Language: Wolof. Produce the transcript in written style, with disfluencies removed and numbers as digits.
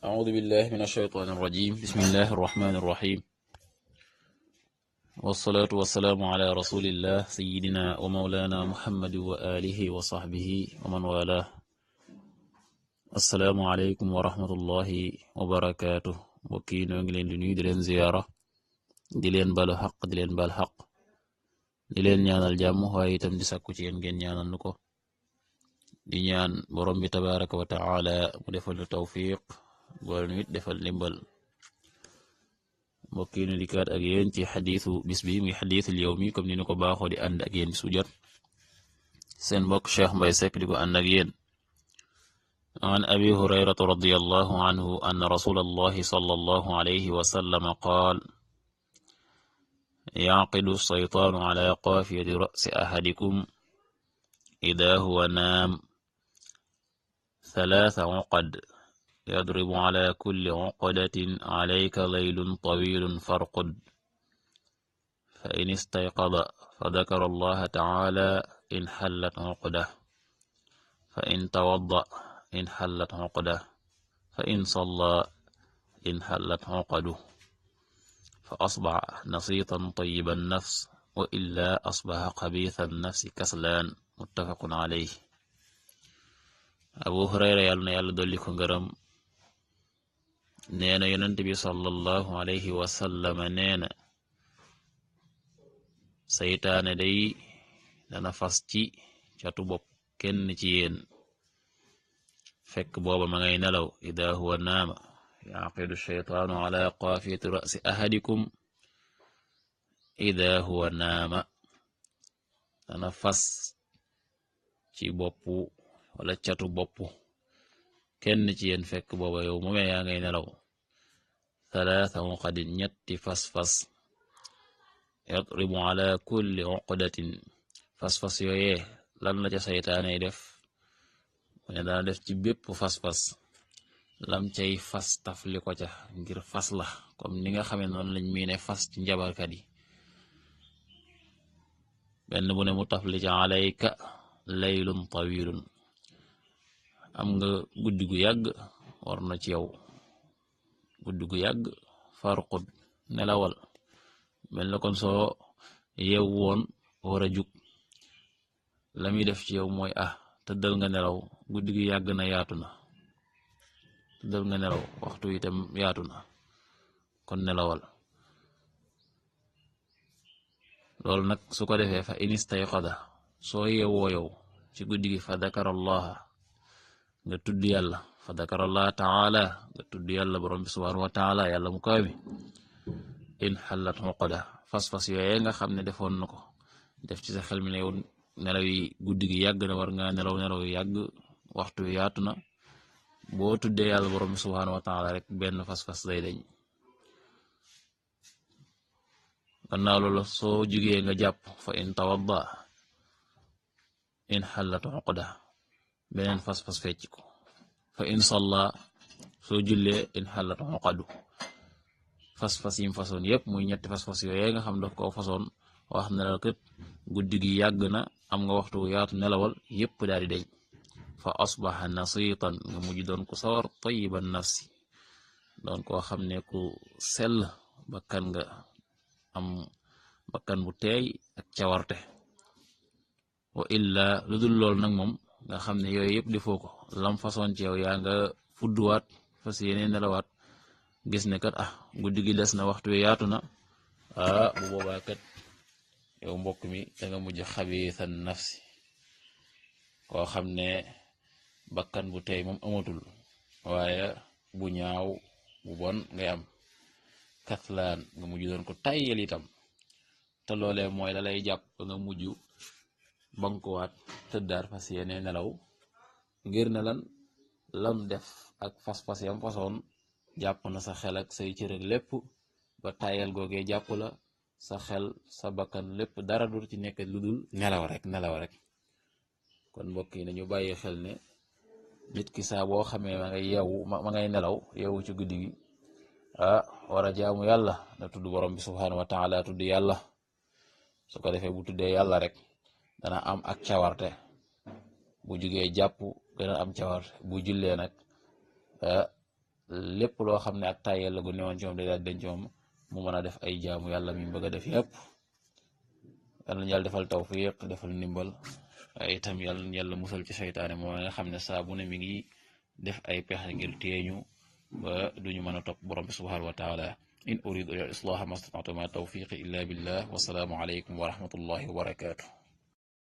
أعوذ بالله من الشيطان الرجيم بسم الله الرحمن الرحيم والصلاة والسلام على رسول الله سيدنا ومولانا محمد وآله وصحبه ومن والاه السلام عليكم ورحمة الله وبركاته mbokki noo ngi leen di nuyu di leen ziyaara di leen balu xaq di leen bal xaq di leen ñaanal jàmm waaye itam di sàkku ci yéen ngeen ñaanal nu ko di ñaan borom bi tabaraka wa taala mu defal nu tawfiq bool nu it defal ndimbal mbokki nu dikkaat ak yéen ci xadiisu bis bi muy xadiisul yawmi comme ni nu ko baaxoo di ànd ak yéen su jot seen mbokk Cheikh Mbaye Seck di ko ànd ak yéen عن أبي هريرة رضي الله عنه أن رسول الله صلى الله عليه وسلم قال يعقد الشيطان على قافية رأس أحدكم إذا هو نام 3 عقد يضرب على كل عقدة عليك ليل طويل فارقد فإن استيقظ فذكر الله تعالى إن حلت عقده فإن توضأ إن حلت عقده فإن صلى إن حلت عقده فأصبح نشيطا طيب النفس وإلا أصبح خبيث النفس كسلان متفق عليه Abu Hurayra yàlla na yàlla dolli ko ngërëm nee na yonent bi sallallahu alayhi wa sallam nee na saytaane day dana fas ci catu bopp kenn ci yéen fekk booba ma ngay nelaw ida huwa naama yaqidu shaytaanu ala qaafiyati ra'si ahadikum ida huwa naama dana fas ci boppu wala catu boppu kenn ci yéen fekk booba yow moome yaa ngay nelaw 3 uqadin ñetti fas-fas yadribu ala kulli uqdatin fas-fas yooyee lan la ca saytaane def mu ne dana def ci bépp fas-fas lam cay fas tafli ko ca ngir fas la comme ni nga xamee noonu lañ miine fas ci njabarkat yi benn bu ne mu tafli ca alayka laylun tawilun am nga guddi gu yàgg war na ci yow guddi gu yàgg farqud nelawal mel na kon soo yew woon war a jug la muy def ci yow mooy tëddal nga nelaw guddi gi yàgg na yaatu na tëddal nga nelaw waxtu itam yaatu na kon nelawal loolu nag su ko defee fa inistayqada soo yeewoo yow ci guddi gi fa dakarallaha nga tudd yàlla fa dakarallaha taala nga tudd yàlla borom bi subhanahu wa taala yàlla mu kaw mi in xallat uqada fas-fas yooyee nga xam ne defoon na ko def ci sa xel mi ne yow nelaw yi guddi gi yàgg na war nga nelaw yu yàgg waxtu wi yaatu na boo tuddee yàlla borom bi subhanahu wa taala rek benn fas-fas day dañ gannaaw loolu soo jugee nga jàpp fa in tawadda in xallat uqda beneen fas-fas fecc ko fa in salla soo jullee in xallat uqadu fas-fas yim façon yépp muy ñetti fas-fas yooyee nga xam daf koo façon wax ne la kat guddi gi yàgg na am nga waxtu yaatu nelawal yépp daal di deñ fa asbaha nasitan nga mujj doon ku sawar tayiban nafsi doon koo xam ne ku sell bakkan nga am bakkan bu teey ak cawarte wa illa lu dul lool nag moom nga xam ne yooyu yëpp defoo ko lam façon ci yow yaa nga fudduwaat fas yéene nelawaat gis ne kat guddi gi des na waxtu wi yaatu na bu boobaa kat yow mbokk mi danga mujj xabiisan nafsi koo xam ne bakkan bu tey moom amatul waaye bu ñaaw bu bon ngay am katlaan nga mujj doon ko tayyel itam te loolee mooy la lay jàpp nga mujj bankuwaat tëddaar fas yéene nelaw ngir ne lan lam def ak fas-fas yam façon jàpp na sa xel ak say cër ak lépp ba tayyel googee jàpp la sa xel sa bakkan lépp dara dur ci nekk lu dul nelaw rek kon mbokk yi nañu bàyyi xel ne nit ki saa boo xamee ma ngay nelaw yeewu ci guddi gi war a jaamu yàlla na tudd borom bi subhanahu wa taala tudd yàlla su ko defee bu tuddee yàlla rek dana am ak cawarte bu jugee jàpp dana am cawarte bu jullee nag lépp loo xam ne ak tàyyeel la gu newoon ci moom day daal denc moom mu mën a def ay jaamu yàlla mi bëgg a def yépp. yàlla na yàlla defal tawfiq defal ndimbal ay itam yàlla na yàlla musal ci seytaane moo nga xam ne saa bu ne mi ngi def ay pexe ngir teeñu ba duñu mën a topp borom bi subhanahu wa taala. in uridu ila al islaha ma stata'tu ma tawfiqi illa billah wa salaamu alaykum wa rahmatullahi wa barakatuh.